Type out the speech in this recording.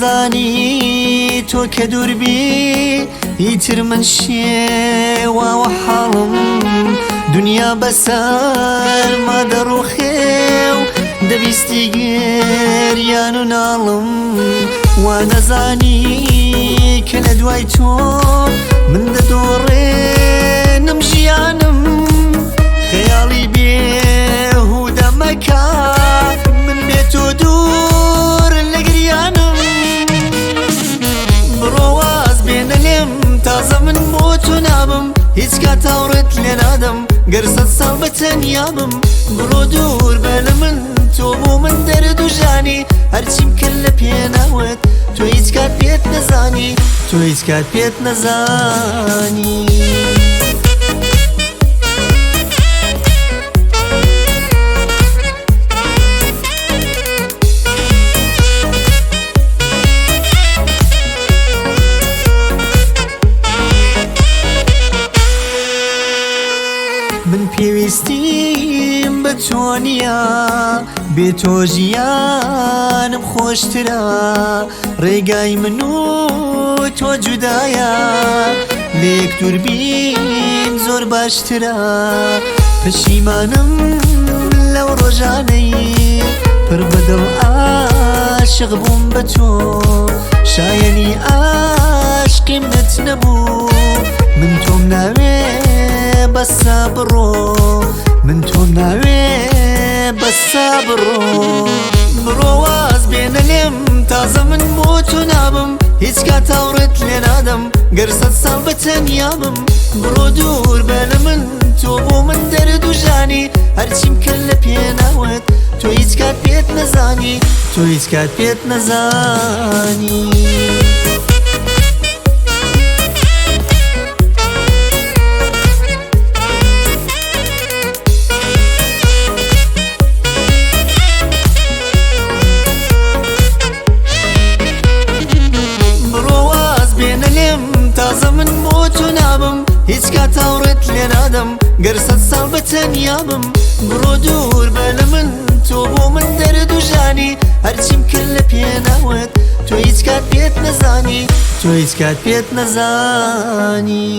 نەزانی تۆ کە دووربی ئیتر من شێواوە حاڵم دنیا بەسەر ما دەڕوخێ و دەبیستی گریان و ناڵم وا نەزانی کە لە دوای تۆ من دەدۆڕێنم ژیانم خەیاڵی بێهودە مەکە من بێ تۆ دوور لە گریانم بڕۆ واز بێنە لێم تازە من بۆ تۆ نابم هیچ کات هاوڕێت لێ نادەم گەر سەد ساڵ بە تەنیا بم بڕۆ دوور بە لە من تۆ بۆ من دەرد و ژانی هەرچیم کرد لە پێناوت تۆ هیچ کات پێت نەزانی تۆ هیچ کات پێت نەزانی. من پێویستیم بە تۆ نییە بێ تۆ ژیانم خۆشترە ڕێگای من و تۆ جودایە لێک دووربین زۆر باشترە پەشیمانم لەو ڕۆژانەی پڕ بەدڵ عاشق بووم بە تۆ شایەنی عاشقی منت نەبوو من تۆم ناوێ بەسە بڕۆ من تۆم ناوێ بەسە بڕۆ بڕۆ واز بێنە لێم تازە من بۆ تۆ نابم هیچ کات هاوڕێت لێ نادەم گەر سەد ساڵ بە تەنیا بم بڕۆ دوور بە لە من تۆ بۆ من دەرد و ژانی هەرچیم کرد لە پێناوت تۆ هیچ کات پێت نەزانی تۆ هیچ کات پێت نەزانی. بڕۆ واز بێنە لێم تازە من بۆ تۆ نابم هیچ کات هاوڕێت لێ نادەم گەر سەد ساڵ بە تەنیا بم بڕۆ دوور بە لە من تۆ بۆ من دەرد و ژانی هەرچیم کرد لە پێناوت تۆ هیچ کات پێت نەزانی تۆ هیچ کات پێت نەزانی.